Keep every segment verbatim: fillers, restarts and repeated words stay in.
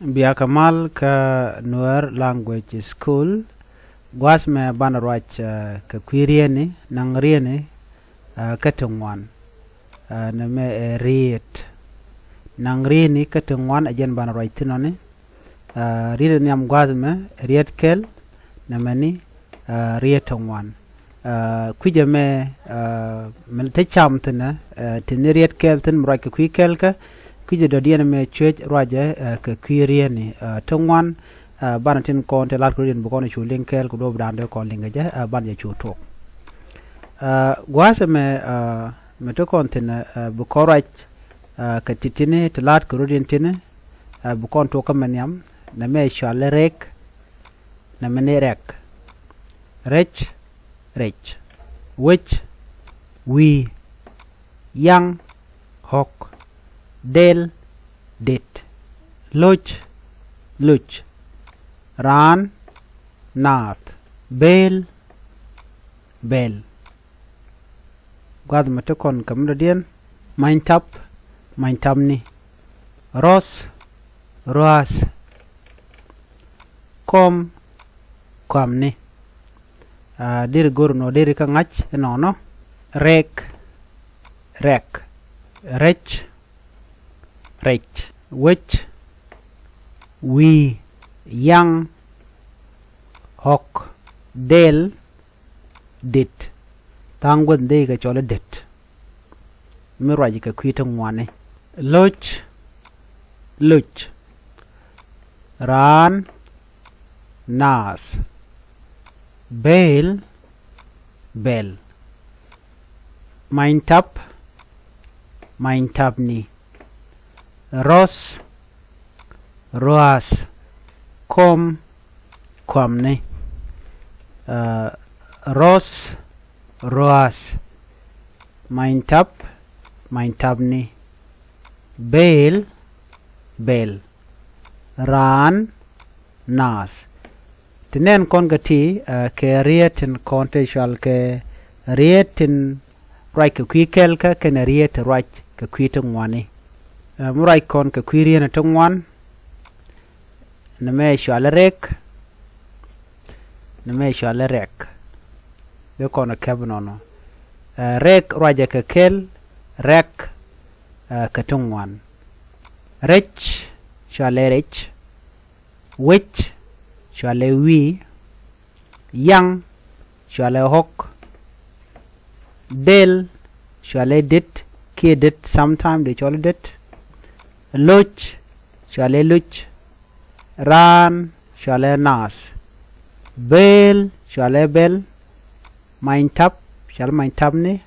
Bia kɛ mal kä Nuer Language School. Gua̱a̱th mɛ banɛ ruac, eh, kɛ kui̱ rieni, naŋ rieni, eh, kä ti ŋuan. Eh, nɛmɛ ɛ riet. Naŋ rieni kä ti ŋuan ɛ jɛn banɛ ruac thinɔni. Eh, riet ɛ nhiam gua̱a̱th mɛ, riet kɛl, nɛmɛ ni, eh, riet ti ŋuan. Eh, kui̱cɛ mɛ, eh, mɛ te cam thinɛ, eh, tini riet kɛl thin mi ruac kɛ kui̱ kɛl kä, kui̱cɛ dɔ̱diɛn mɛ cuec ruacɛ, eh, kɛ kui̱ rieni, eh, ti ŋuan, eh, banɛ tin kɔn te lat kɛ rɔ̱diɛn bi kɔn cu liŋ kɛl kɛ duɔp da̱a̱n dee kɔn liŋ kɛ jɛ, eh, banɛ jɛ cu tuɔk. Eh, gua̱a̱th mɛ, eh, mɛ te kɔn thinɛ, eh, bi kɔn ruac, eh, kɛ ti tini te lat kɛ rɔ̱diɛn tini, eh, bi kɔn tuɔk kä mɛ nhiam, nɛmɛ cuali rek, nɛmɛ ni rɛk. Rɛc, rɛc. Wec, wi̱i̱. Yaŋ, ɣɔ̱k. Dɛl, det. Loc, loc. Raan, naath. Bel, bel. Gua̱th mɛ te kɔn kɛ mi dɔ̱diɛn, many tap, many tapni. Rɔ̱th, rɔ̱a̱th. Kɔm, kɔmni. Ah, deri go̱r nɔ deri kä ŋa̱c inɔnɔ. Rɛk, rɛk. Rɛc, rɛc. Wec, wi̱i̱. Yaŋ, ɣɔ̱k. Dɛl, det. Tha̱a̱ŋ guäth dee kɛ cɔl i̱ det. Mi ruac kɛ kui̱ ti ŋuani. Loc, loc. Raan, naath. Bel, bel. Many tap, many tapni. Rɔ̱th, rɔ̱a̱th. Kɔm, kɔmni. Ah, rɔ̱th, rɔ̱a̱th. Many tap, many tapni. Bel, bel. Raan, naath. Ti nɛn kɔn kɛ ti, ah, kɛ riet tin kɔn te cual kɛ riet tin ruac kɛ kui̱ kɛl kä kɛnɛ riet ti ruac kɛ kui̱ ti ŋuani. Ah, mi ruac kɔn kɛ kui̱ riet ti ŋuan, nɛmɛ cuali rɛk, nɛmɛ cuali rɛk. Bi kɔn kɛp nɔnɔ. Ah, rɛk ruacɛ kɛ kɛl, rɛk, ah, kɛ ti ŋuan. Rɛc, cuali rɛc. Wec, cuali wi̱i̱. Yaŋ, cuali ɣɔ̱k. Dɛl, cuali det, kiɛ det, sometime dee cɔl i̱ det. Loc, cuali loc. Raan, cuali naath. Bel, cuali bel. Many tap, cuali many tapni.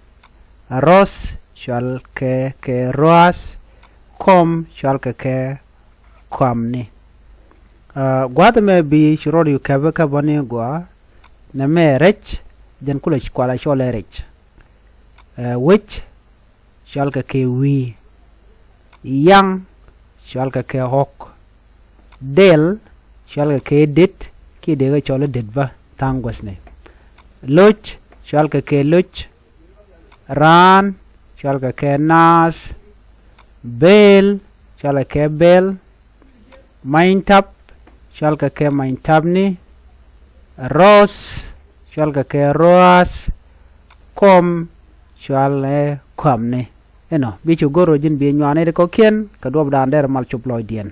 Rɔ̱th, cual kɛ kɛ rɔ̱a̱th. Kɔm, cual kɛ kɛ kɔamni. Ah, gua̱a̱th mɛ bi ci rɔɔd yu kɛpɛ kä bäni gɔaa. Nɛmɛ rɛc, jɛn kulɛ kualɛ cɔl ɛ rɛc. Eh, wec, cual kɛ kɛ wi̱i̱. Yaŋ, cual kɛ kɛ ɣɔ̱k. Dɛl, cual kɛ kɛ det, kiɛ dee kɛ cɔl i̱ det bä tha̱a̱ŋ guäthni. Loc, cual kɛ kɛ loc. Raan, cual kɛ kɛ naath. Bel, cual kɛ kɛ bel. Many tap, cual kɛ kɛ many tapni. Rɔ̱th, cual kɛ kɛ rɔ̱a̱th. Kɔm, cual ɛ kɔamni. Inɔ, bi cu go̱r rɔ ji̱n bi nyuani ti kɔ̱kiɛn, kɛ duɔp da̱a̱n derɛ mal cop lɔcdiɛn.